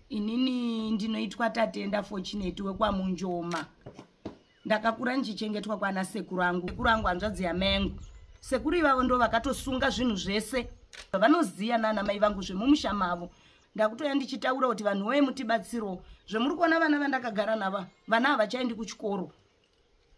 Inini ndinoitwa Tatenda Fortunate wekwaMunjoma. Ndakakura ndichichengetwa kwana sekuru angu. Sekuru angu hanzvadzi yamai angu. Sekuru ivavo ndo vakatosunga zvinhu zvese. Vanoziya nana mai vangu zvemumusha mavo. Ndakutoya ndichitaura kuti vanhu woye mutibatsiro. Zvemuri kuona vana vandakagara nava, vana havachaendi kuchikoro.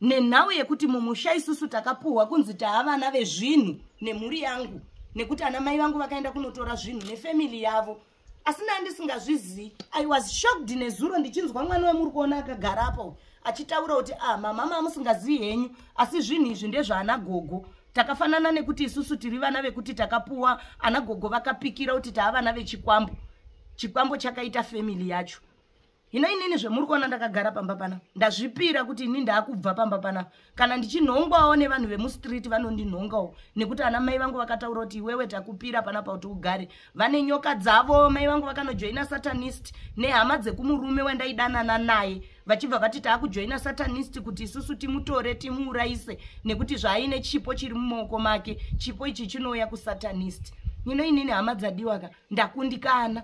Nenhau yekuti mumusha isusu takapuhwa kunzi taa vana vezvinhu nemhuri yangu, nekuti ana mai vangu vakaenda kunotora zvinhu nefamily yavo, asi ndaa ndisingazvizii. I was shocked nezuro ndichinzwa mwana wemuri kuona akagarapo achitaura kuti, "Ah, mama, musingazivi henyu, asi zvinhu izvi ndezvaana gogo. Takafanana nekuti isusu tiri vana vekuti takapuwa ana gogo, vakapikira kuti taa vana vechikwambo. Chikwambo chakaita family yacho." Hino inini zvemuri kuona ndakagara pamba pana, ndazvipira kuti ini ndaakubva pamba pana. Kana ndichinhongwawo nevanhu vemustreet, vanondinhongawo, nekuti ana mai vangu vakataura kuti, "Iwewe takupira panapa kuti ugare." Vane nyoka dzavo. Mai vangu vakanojoina Satanist nehama dzekumurume wandaidanana naye, vachibva vati, "Taakujoina Satanist kuti isusu timutore timuurayise, nekuti zvaaine chipo chiri mumaoko make. Chipo ichi chinouya kuSatanist." Ino inini, hama dzadiwaka, ndakundikana.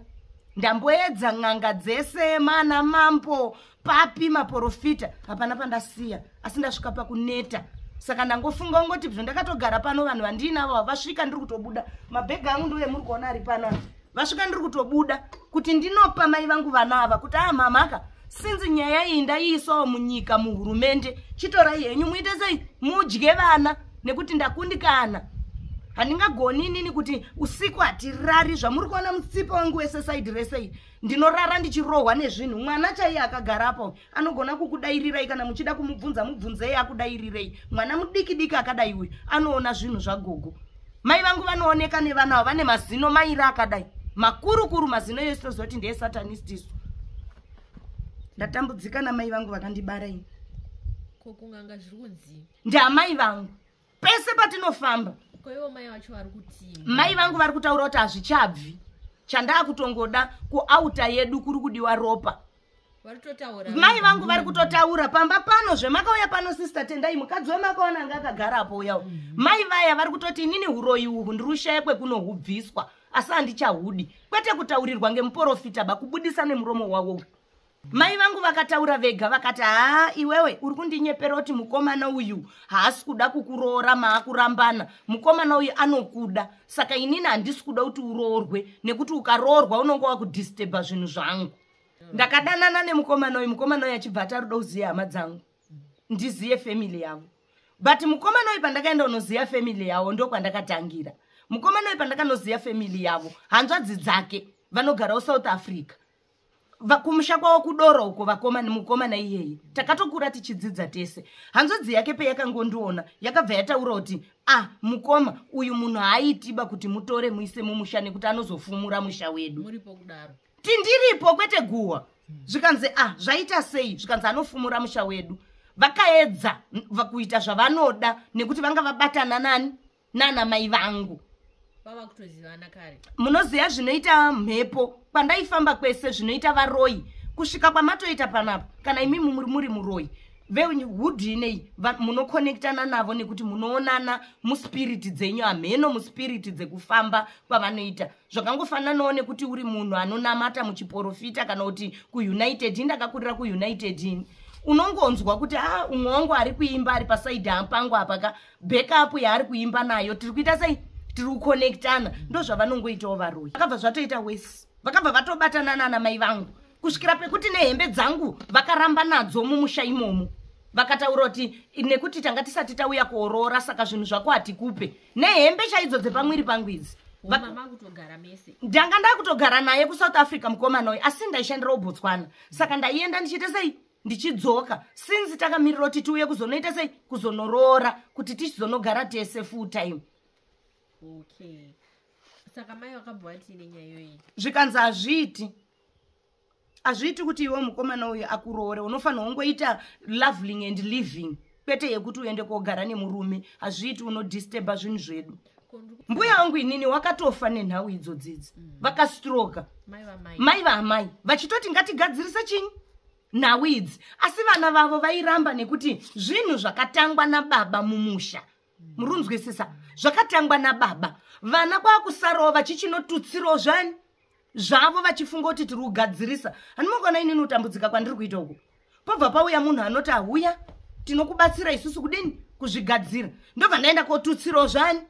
Ndamboedza n'anga dzese, mana mambo, papi, maprofita, hapana pandasiya, asi ndasvika pakuneta. Saka ndangofunga ungoti bvo ndakatogara pano, vanhu vandiinavo vasvika, ndiri kutobuda. Mabhegi angu ndo emuri kuona ari pano. Vasvika, ndiri kutobuda kuti ndinopa mai vangu vana ava, kuti, "A mamaka, sinzi nyaya iyi ndaiisawo munyika, muhurumende, chitorai henyu muite sei, mudye vana, nekuti ndakundikana. Handingagoni inini kuti usiku hatirari." Zvamuri kuona mutsipa wangu wese, side resei, ndinorara ndichirohwa nezvinhu. Mwana chaiye akagarapo anogona kukudairirai. Kana muchida kumubvunza, mubvunzei akudairirei. Mwana mudiki diki akadai uyu anoona zvinhu zvagogo. Mai vangu vanooneka nevana avo vane mazino mairi akadai, makuru kuru, mazino ese toziva kuti ndeeSatanist. Isu ndatambudzika namai vangu vakandibara ini. Ko kunganga zviri kunzi? Ndiamai vangu pese patinofamba. Ko ivo mai vacho vari kutii? Mai vangu vari kutaura kuti hazvichabvi. Chandaakutongoda kuauta yedu, kuri kudiwa ropa. Vari kutotaura? Mai vangu vari kutotaura pamba pano. Zvemakauya pano, Sister Tendai, mukadzi wemakaona anga akagarapo uyawo, mai vaya vari kutoti, "Inini uroyi uhu ndiri ushaya kwekunohubviswa, asi handichahudi." Kwete kutaurirwa ngemuprofita ba, kubudisa nemuromo wavo. Mai vangu vakataura vega, vakati, "Haa, iwewe uri kundinyepera kuti mukomana uyu haasi kuda kukuroora. Maakurambana, mukomana uyu anokuda. Saka inini handisi kuda kuti uroorwe, nekuti ukaroorwa unonge wakudisturba zvinhu zvangu." Ndakadanana nemukomana uyu. Mukomana uyu achibva ati arikuda kuziva hama dzangu, ndiziye family yavo. But mukomana uyu, pandakaenda unoziva family yavo, ndokwandakatangira. Mukomana uyu, pandakanoziva family yavo, hanzvadzi dzake vanogarawo South Africa, kumusha kwavo kudoro uko. Vakomana, mukomana iyeye takatokura tichidzidza tese. Hanzvadzi yake peyakangondiona, yakabva yataura kuti, "Ah, mukoma uyu munhu haaitiba kuti mutore muise mumusha, nekuti anozofumura musha wedu." Muripo kudaro? Tindiripo, kwete guhwa. Zvikanzi, "Ah, zvaita sei?" Zvikanzi, "Anofumura musha wedu." Vakaedza kuita zvavanoda, nekuti vanga vabatana nani, nana mai vangu. Vava kutozivana kare? Munoziva zvinoita mhepo, kwandaifamba kwese zvinoita varoyi, kusvika kwamatoita panapa. Kana imimi muri muroyi vehudhi inei, munokonektana navo nekuti munoonana muspiriti dzenyu, hamheno muspiriti dzekufamba kwavanoita. Zvakangofananawo nekuti uri munhu anonamata muchiprofita kana kuti kuUnited. Indakakurira kuUnited ini. Unongonzwa kuti, "A, umwe wangu ari kuimba ari paside pangu apa ka, backup yaari kuimba nayo, tiri kuita sei, tiri kukonektana." Ndo zvavanongoitawo varoyi. Vakabva zvatoita wese, vakabva vatobatana nana mai vangu kusvikira pekuti nehembe dzangu vakaramba nadzo mumusha imomo. Vakataura kuti nekuti tanga tisati tauya kuoroora, saka zvinhu zvako hatikupe, nehembe chaidzo dzepamwiri pangu idzi. Mama kutogara mese? Ndanga ndakutogara naye kuSouth Africa mukomana uyu, asi ndaishandirawo Botswana. Saka ndaienda ndichiita sei, ndichidzoka, since takamirira kuti tiuye kuzonoita sei, kuzonoroora, kuti tichizonogara tese full time. Okay, saka mai vakabva vatii nenyaya iyoyi? Zvikanzi, "Hazviiti, hazviiti kuti iwe mukomana uyu akuroore. Unofanira kungoita loveling and living, kwete yekuti uende kogara nemurume. Hazviiti, unodisturba zvinhu zvedu." Mbuya vangu inini wakatofa nenhau idzodzidzi. Vakastroka. Mai vamai? Mai vaamai, vachitoti ngatigadzirise chinyi, nhau idzi, asi vana vavo vairamba, nekuti zvinhu zvakatangwa nababa mumusha. Murunzwisisa, zvakatangwa nababa, vana kwakusarawo vachichinotutsirawo zvani. Zvavo vachifunga kuti tiri kugadzirisa. Handimokona inini kutambudzika kwandiri kuita uku. Pobva pauya munhu anoti ahuya, tinokubatsira isusu kudini kuzvigadzira. Ndobva ndaenda kotutsirawo zvani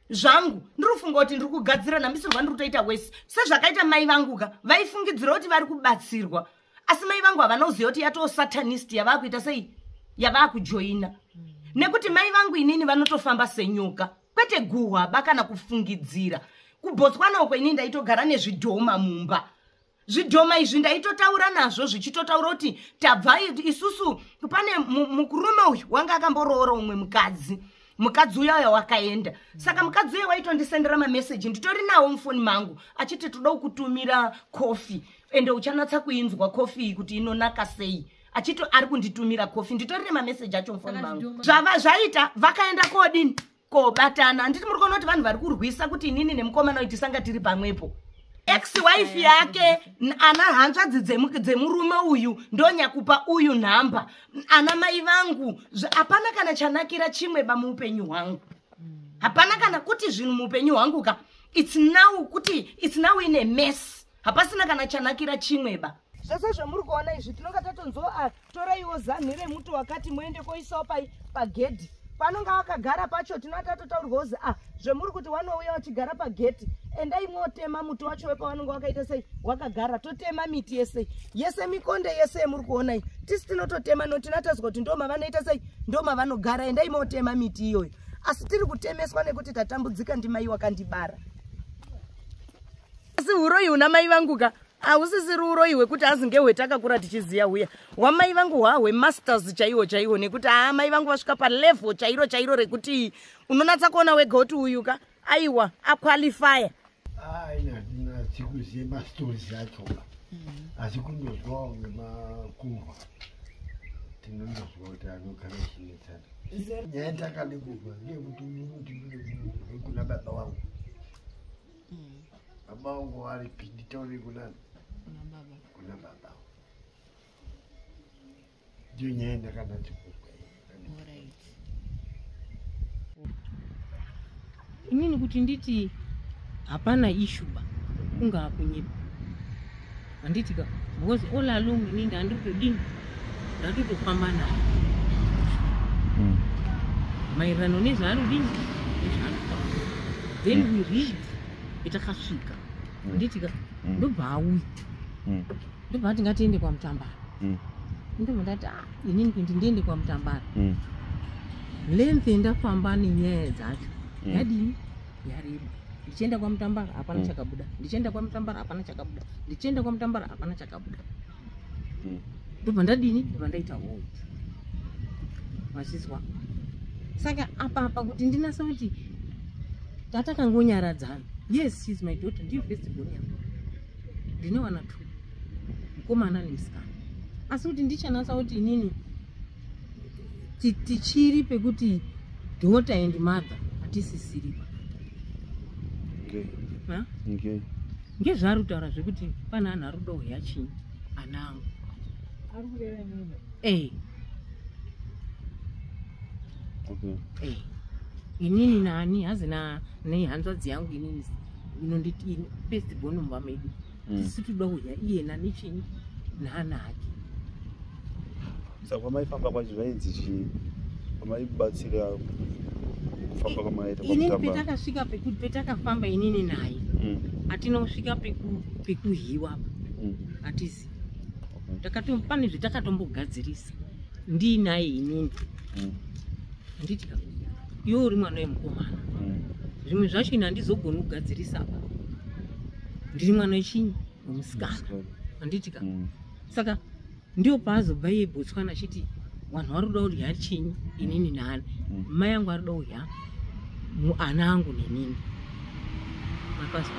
zvangu. Ndiri kufunga kuti ndiri kugadzira, nambisirwa ndiri kutoita wese. Sezvakaita mai vangu ka, vaifungidzira kuti vari kubatsirwa. Asi mai vangu havana kuziva kuti yatoo satanist yavaakuita sei, yavaakujoina. Nekuti mai vangu inini vanotofamba senyoka, kwete guhwaba kana kufungidzira. KuBotswana uko inini ndaitogara nezvidhoma mumba. Zvidhoma izvi ndaitotaura nazvo zvichitotaura kuti tabva isusu. Pane mukurume uyu wanga akamboroora umwe mukadzi, mukadzi uya wakaenda. Saka mukadzi uya waitondisendera mameseji, nditori nawo mufoni mangu, achiti toda kukutumira kofi, ende uchanatsa kuinzwa kofi iyi kuti inonaka sei, achiti ari kunditumira kofi. Nditori nemameseji acho mufoni mangu. Zvava zvaita vakaenda kodini, kobatana. Handiti muri kuona kuti vanhu vari kurwisa kuti inini nemukomana uyu tisanga tiri pamwepo? Ex wife yake, ana hanzvadzi dzemurume uyu, ndonyakupa uyu nhamba, ana mai vangu. Hapana kana chanakira chimwe ba muupenyu hwangu, hapana kana kuti zvinhu muupenyu hwangu ka. It's now kuti it's now in a mess, hapasina kana chanakira chimwe ba. Zvese zvamuri kuona izvi, tinonga tatonzo toraiwo zanhi remuti wakati, muende koisawo pagedhi panonga vakagara pacho. Tinova tatotaurwa kuzi zvemuri kuti wanouya vachigara pagedhi, endai mwotema muti wacho wepavanonga wakaita sei, wakagara. Totema miti yese yese, mikonde yese yemuri kuona iyi, tisi tinototema no tinatazwa kuti ndo mavanoita sei, ndo mavanogara, endai motema miti iyoyo. Asi tiri kutemeswa nekuti tatambudzika ndimai wakandibara. Asi uroyi huna mai vangu ka hausisiri uroyi hwekuti azi ngehwetakakura tichiziya huya hwamai vangu, hwahwemasters chaiwo chaiwo, nekuti haa, mai vangu vasvika palevel chairo chairo rekuti unonatsa kuona wega kuti uyu ka, aiwa, aqualifya. Ai, handina sikuzive mastories acho, asi kundozwawo ngemakuhwa, tinondozwa kuti anogara chinetsana. Nyaya takade kubva ngeyekuti uyu kuna baba vangu, baba vangu varipi? Nditaure kunani? Kuna baba. Ndiyo nyaya ndakanatsa kuzwa. Inini kuti nditi hapana issue ba, kungaa kunyepa, handiti ka? Because all along inini ndanditodini, ndatotofamba naye maererano nezvaari kudini, nezvaari. Then we reached petakasvika, handiti ka? Ndobva auya, ndobva ati ngatiende kwaMutambara. Ndobva ndati, "Ah, inini kuti ndiende kwaMutambara, length yandafamba nenyaya dzacho yadini, yareba. Ndichienda kwaMutambara hapana chakabuda, ndichienda kwaMutambara hapana chakabuda, ndichienda kwaMutambara hapana chakabuda." Ndobva ndadini, ndobva ndaita hold, machizwa? Saka apa kuti ndinasa kuti tatakangonyaradzana. Yes, she's my daughter, ndiyo first born yangu, ndine wana two, mukomana nemusikana. Asi kuti ndichanasa kuti inini tichiri pekuti daughter and mother, hatisisiripa. Ha? Okay. Ngezvaari kutaura zvekuti pane anhu ari kuda kuhya chinyi, ana angu. Inini nani hazi nehanzvadzi yangu inini inonditi first born mumba medu, tisi toda kudya iyena nechinyi, naana ake. Saka kwamaifamba kwacho zvainzi chii, kwamaibatsira kufamba kwamaita Inini kwaMutambara? Petakasvika pekuti petakafamba inini naye, hatina kusvika pekuhiwa apa. Hatizi. Pane zvetakatombogadzirisa ndiinaye inini, handiti ka? Iwe uri mwana wemukomana, zvimwe zvacho ini handizogoni kugadzirisa apa, ndiri mwana wechinyi, wemusikana, handiti ka? Saka ndio paazobva iye Botswana achiti vanhu vari kuda kudya chinyi, inini naani, mai angu ari kuda kudya ana angu nenini, mapazwa?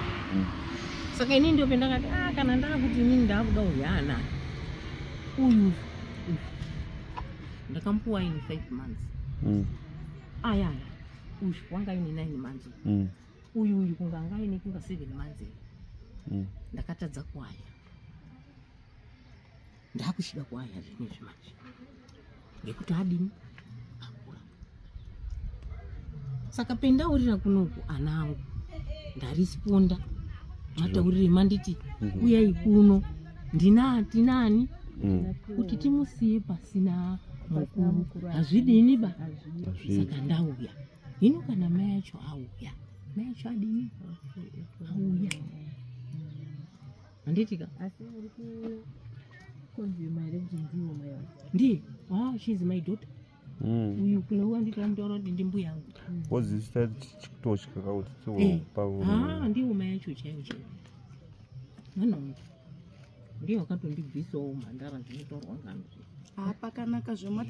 Saka inini ndio pendakati, ah, kana ndaakuti inini ndaakuda kudya ana uyu, uyu ndakamupuwa aine 5 months. Aya aya, uyu wanga aine 9 months. Uyu uyu kunga anga aine kunga 7 months. Ndakatadza kuaya, ndakuchida kuaya zvinezvi manje ngekuti adini, akura. Saka pendaurira kunoku ana angu, ndarisponda. Mataurire manditi uyai kuno, ndina tinani kuti timusiye pasina mukuru, hazvidini ba. Saka ndauya hino, kana mai acho auya, mai acho adini, auya, handiti ka? Asi muri kukonfirma here kuti ndiwo mai vacho? Ndiye. Ah, she is my daughter. Uyu kuleuwa ndikamutaura kuti ndimbuya yangu. Wozisita chitotya kuti Ah, ndiwo mai acho chaiwo chaiwo, mwana wangu, ndiye wakatondibvisawo mhandara zvinotaurwa ngano. Pakanaka zvomato.